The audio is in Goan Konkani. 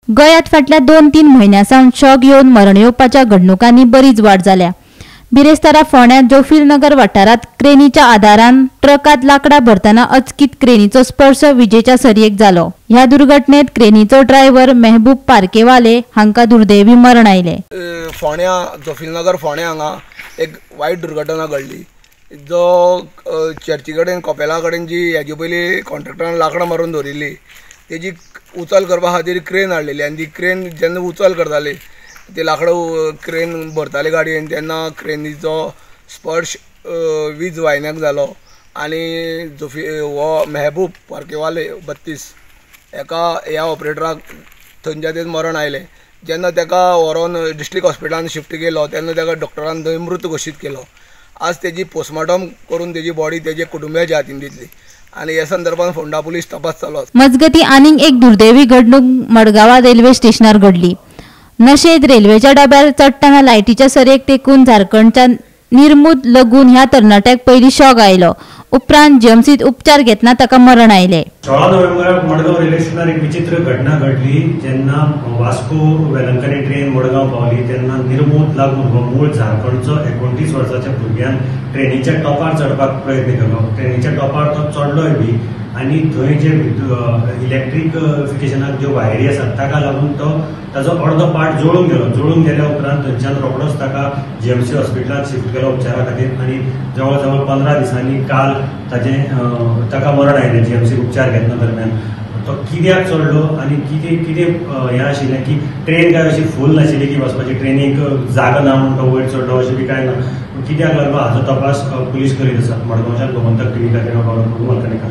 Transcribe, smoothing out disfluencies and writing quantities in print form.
गोंयांत फाटल्या 2-3 म्हयन्यां सावन शॉक येवन मरण येवपाच्या घडणुकांनी बरीच वाड जाल्या. बिरेस्तारा फोंड्या जोफील नगर वाठारांत क्रेनीच्या आदारान ट्रकांत लाकडां भरतना अचकीत क्रेनीचो स्पर्श विजेच्या सरयेक जालो. ह्या दुर्घटनेत क्रेनीचो ड्रायव्हर मेहबूब पारकेवाले हांकां दुर्दैवी मरण आयलें. फोंड्या जोफील नगर फोंड्या हांगा एक वायट दुर्घटना घडली. जो चर्ची कडेन कपेला कडेन जी हेजे पयलीं कॉन्ट्रॅक्टरान लाकडां मारून दवरिल्ली तेजी उचल करपा खातीर क्रेन हाडलेली आनी ती क्रेन जेन्ना उचल करताली ती लाकडां क्रेन भरताली गाडयेन तेन्ना क्रेनीचो स्पर्श वीज वायन्याक जालो आनी जोफी हो मेहबूब पारकेवाले 32 एका ह्या ऑपरेटराक थंयच्या तेच मरण आयलें. जेन्ना ताका व्हरोन डिस्ट्रिक्ट हॉस्पिटलान शिफ्ट केलो तेन्ना ताका डॉक्टरान थंय मृत घोशीत केलो. आज तेजी पोस्टमार्टम करून तेजी बॉडी तेजे कुटुंबियाच्या हातीन दितली आनी ह्या संदर्भात फोंडा पुलीस तपास चालू आसा. मजगती आनीक एक दुर्दैवी घडणूक मडगांवां रेल्वे स्टेशनार घडली. नशेंत रेल्वेच्या डब्यार चडटना लायटीच्या सरयेक तेकून झारखंडच्या निर्मूद लगून ह्या तरणाट्याक पयलीं शॉक आयलो. उपरांत जीएमसीत उपचार घेतना ताका मरण आयलें. 16 नोव्हेंबराक मडगांव रेल्वे स्टेशनार एक विचित्र घटना घडली. जेन्ना वास्को वेलंकनी ट्रेन मडगांव पावली तेन्ना निर्मूद लागून हो मूळ झारखंडचो 29 वर्साच्या भुरग्यान ट्रेनीच्या टॉपार चडपाक प्रयत्न केलो. ट्रेनीच्या टॉपार तो चडलोय बी आनी थंय जे इलेक्ट्रिफिकेशनाक ज्यो वायरी आसात ताका लागून तो ताजो अर्दो पार्ट जळून गेलो. जळून गेल्या उपरांत थंयच्यान रोखडोच ताका जीएमसी हॉस्पिटलांत शिफ्ट केलो उपचारा खातीर आनी जवळ जवळ 15 दिसांनी काल ताजें ताका मरण आयलें. जीएमसी उपचार घेतना दरम्यान तो कित्याक चडलो आनी कितें कितें हें आशिल्लें की ट्रेन काय अशी फूल नाशिल्ली की वचपाची, ट्रेनीक जागा ना म्हणून तो वयर चडलो अशें बी कांय ना. कित्याक लागलो हाचो तपास पुलीस करीत आसात. मडगांवच्यान गोमंतक टीव्ही खातीर हांव बाबा मलकणेकर.